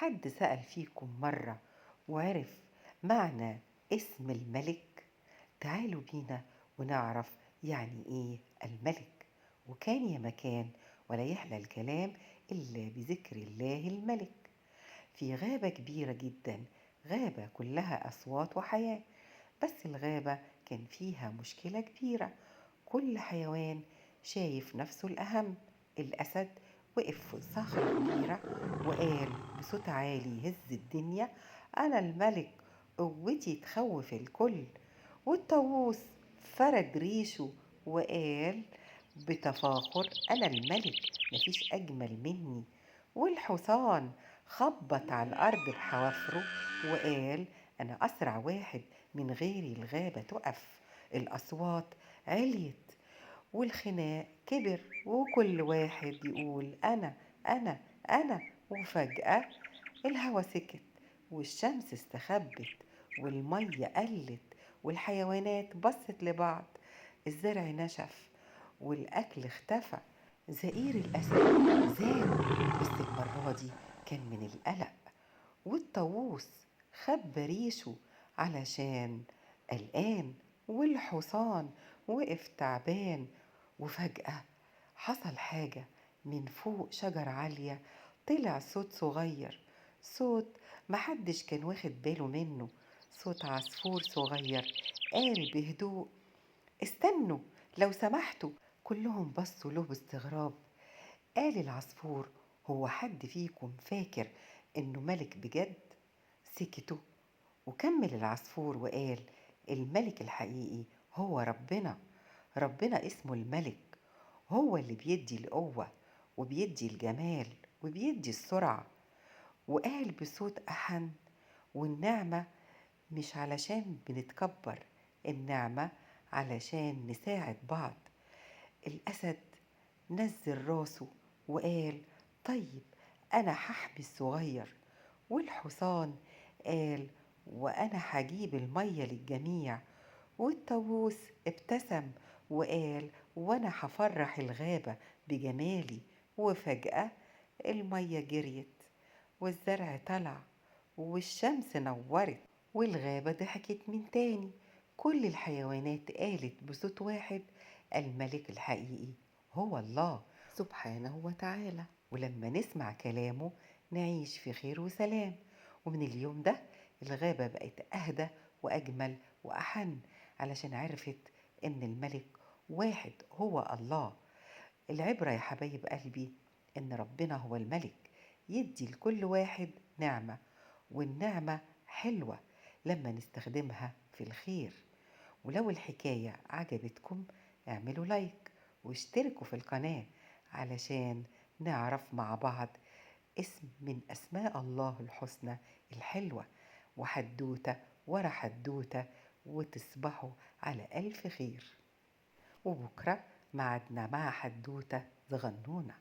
حد سأل فيكم مرة وعرف معنى اسم الملك؟ تعالوا بينا ونعرف يعني ايه الملك. وكان يا مكان ولا يحلى الكلام إلا بذكر الله الملك. في غابة كبيرة جدا، غابة كلها أصوات وحياة، بس الغابة كان فيها مشكلة كبيرة. كل حيوان شايف نفسه الأهم. الأسد وقف فوق صخرة كبيرة وقال بصوت عالي يهز الدنيا: أنا الملك، قوتي تخوف الكل. والطاووس فرد ريشه وقال بتفاخر: أنا الملك، مفيش أجمل مني. والحصان خبط على الأرض بحوافره وقال: أنا أسرع واحد، من غيري الغابة تقف. الأصوات عليت والخناق كبر، وكل واحد يقول أنا أنا أنا. وفجأة الهوا سكت، والشمس استخبت، والمية قلت، والحيوانات بصت لبعض. الزرع نشف والأكل اختفى. زئير الأسد زاد، بس المرة دي كان من القلق. والطاووس خب ريشه علشان قلقان، والحصان وقف تعبان. وفجأة حصل حاجة، من فوق شجرة عالية طلع صوت صغير، صوت محدش كان واخد باله منه، صوت عصفور صغير قال بهدوء: استنوا لو سمحتوا. كلهم بصوا له باستغراب. قال العصفور: هو حد فيكم فاكر انه ملك بجد؟ سكتوا. وكمل العصفور وقال: الملك الحقيقي هو ربنا. ربنا اسمه الملك، هو اللي بيدي القوة وبيدي الجمال وبيدي السرعة. وقال بصوت أحن: والنعمة مش علشان بنتكبر، النعمة علشان نساعد بعض. الأسد نزل راسه وقال: طيب أنا هحمي الصغير. والحصان قال: وأنا هجيب المية للجميع. والطاووس ابتسم وقال: وأنا هفرح الغابة بجمالي. وفجأة المية جريت والزرع طلع والشمس نورت والغابة ضحكت من تاني. كل الحيوانات قالت بصوت واحد: الملك الحقيقي هو الله سبحانه وتعالى، ولما نسمع كلامه نعيش في خير وسلام. ومن اليوم ده الغابة بقت أهدى وأجمل وأحن، علشان عرفت إن الملك واحد هو الله. العبرة يا حبايب قلبي إن ربنا هو الملك، يدي لكل واحد نعمة، والنعمة حلوة لما نستخدمها في الخير. ولو الحكاية عجبتكم اعملوا لايك واشتركوا في القناة علشان نعرف مع بعض اسم من أسماء الله الحسنى الحلوة، وحدوتة ورا حدوتة، وتصبحوا على ألف خير. وبكرة معدنا مع حدوتة صغنونة.